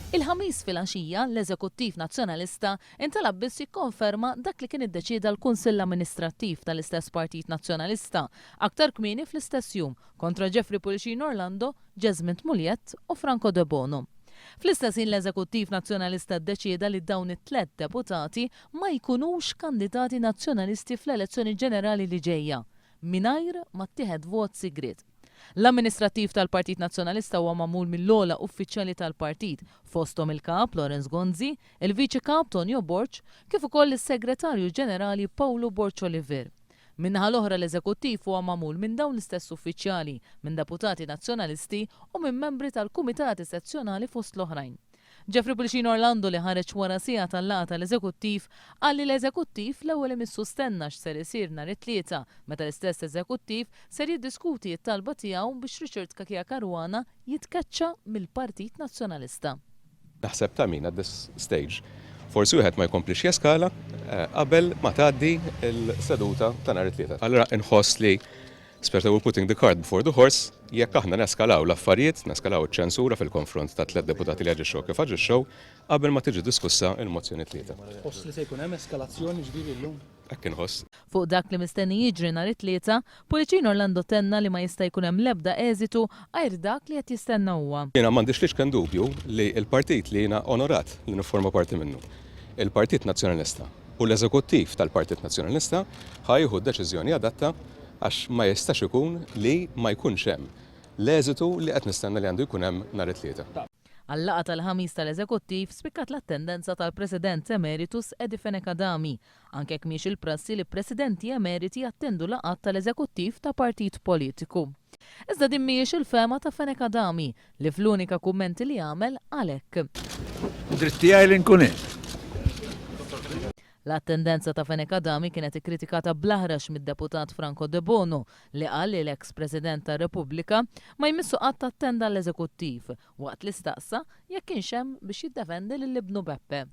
Il-Ħamis filgħaxija, l-Eżekuttiv Nazzjonalista intalab biss jikkonferma dak li kien iddeċieda l-Kunsill Amministrattiv tal-istess Partit Nazzjonalista aktar kmieni fl-istess jum kontra Jeffrey Pullicino Orlando, Jesmond Mugliett u Franco Debono. Fl-istess ħin l-Eżekuttiv Nazzjonalista ddeċieda li dawn it-tlett deputati ma jkunux kandidati Nazzjonalisti fl-elezzjoni ġenerali li ġejja, mingħajr ma ttieħed vot sigriet. L-amministrattiv tal-Partit Nazzjonalista huwa magħmul mill-ogħla uffiċjali tal-partit, fosthom il-Kap Lawrence Gonzi, il-Viċi Kap Tonio Borg, kif ukoll is-Segretarju Ġenerali Pawlu Borg Olivier. Min-naħa l-oħra l-Eżekuttiv huwa magħmul minn dawn l-istess uffiċjali, minn deputati Nazzjonalisti u minn membri tal-kumitati sezzjonali fost l-oħrajn. Jeffrey Pullicino Orlando li ħareġ wara siegħa tal-laqgħa tal-Eżekuttiv qal li l-Eżekuttiv l-ewwel imissu stenna x'ser isir nhar it-Tlieta meta l-istess Eżekuttiv ser jiddiskuti t-talba tiegħu biex Richard Cachia Caruana jitkeċċa mill-Partit Nazzjonalista. Naħseb ta' min at this stage forsi wieħed ma jkomplix jeskala qabel ma tgħaddi l-seduta ta' nhar it-Tlieta. Allura inħoss li Speċi we're putting the cart before the horse, jekk aħna neskalaw l-affarijiet, neskalaw iċ-ċensura fil-konfront ta' tlett deputati li aġixxew kif aġixxew, qabel ma tiġi diskussa l-mozzjoni Tlieta. Tħoss li se jkun hemm eskalazzjoni ġifieri llum? Hekk inħoss. Fuq dak li mistenni jiġri nhar it-Tlieta, Pullicino Orlando tenna li ma jista' jkun hemm l-ebda eżitu għajr dak li qed jistenna huwa. Jiena m'għandix l-iċken dubju li l-partit li jiena onorat li nifforma parti minnu, il-Partit Nazzjonalista, u l-Eżekuttiv tal-Partit Nazzjonalista ħa jieħu d-deċiżjoni adatta għax ma jistax ikun li ma jkunx hemm l-eżitu li qed nistenna li għandu jkun hemm nhar it-Tlieta. Għal-laqgħa tal-Ħamis tal-Eżekuttiv spikkat l-attendenza tal-President Emeritus Eddie Fenech Adami, anke jekk mhijiex il-prassi li Presidenti Emeriti jattendu laqgħat tal-Eżekuttiv ta' partit politiku. Iżda din mhijiex il-fehma ta' Fenech Adami, li fl-unika kummenti li għamel qal hekk. Dritt tiegħi li nkun hekk. L-attendenza ta' Fenech Adami kienet ikkritikata bl-aħrax mid-Deputat Franco Debono li qal li l-eks President tar-Repubblika ma jmissu qatt attenda l-Eżekuttiv waqt li staqsa jekk kienx hemm biex jiddefendi lil ibnu Beppe.